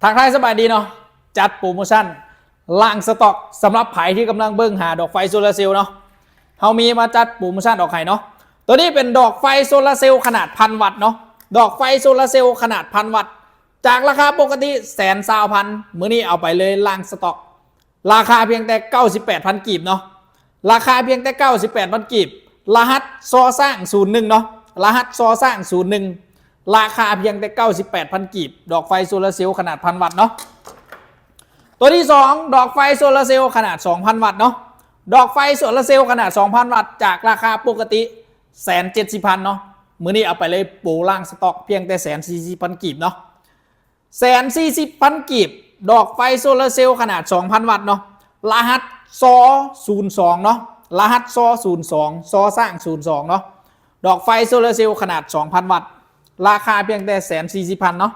ທັກທາຍສະບາຍດີເນາະ ຈັດໂປຣໂມຊັນລ້າງສະຕັອກ ສຳລັບໃຜທີ່ກຳລັງເບິ່ງຫາດອກໄຟໂຊລາເຊວເນາະ ເຮົາມີມາຈັດໂປຣໂມຊັນອອກໃຫ້ເນາະ. ໂຕນີ້ເປັນດອກໄຟໂຊລາເຊວຂະໜາດພັນວັດເນາະ ດອກໄຟໂຊລາເຊວຂະໜາດພັນວັດ ຈາກລາຄາປົກກະຕິແສນຊາວພັນ ມື້ນີ້ເອົາໄປເລີຍລ້າງສະຕັອກ ລາຄາພຽງແຕ່ເກົ້າສິບແປດພັນກີບເນາະ ລາຄາພຽງແຕ່ເກົ້າສິບແປດພັນກີບ ລະຫັດ ຊ.ຊ້າງ ສູນໜຶ່ງເນາະ ລະຫັດ ຊ.ຊ້າງ ສູນໜຶ່ງ ລາຄາພຽງແຕ່ເກົ້າສິບແປດພັນກີບ ດອກໄຟໂຊລາເຊວຂະໜາດພັນວັດເນາະ. ໂຕທີສອງ ດອກໄຟໂຊລາເຊວຂະໜາດສອງພັນວັດເນາະ ດອກໄຟໂຊລາເຊວຂະໜາດສອງພັນວັດ ຈາກລາຄາປົກກະຕິແສນເຈັດສິບພັນເນາະ ມື້ນີ້ເອົາໄປເລີຍໂປຣລ້າງສະຕັອກພຽງແຕ່ແສນສີ່ສິບພັນກີບເນາະ ແສນສີ່ສິບພັນກີບ ດອກໄຟໂຊລາເຊວຂະໜາດສອງພັນວັດເນາະ ລະຫັດ ຊ.ສູນສອງເນາະ ລະຫັດ ຊ.ສູນສອງ ຊ.ຊ້າງ ສູນສອງເນາະ ດອກໄຟໂຊລາເຊວຂະໜາດສອງພັນວັດ ລາຄາພຽງແຕ່ແສນສີ່ສິບພັນເນາະ.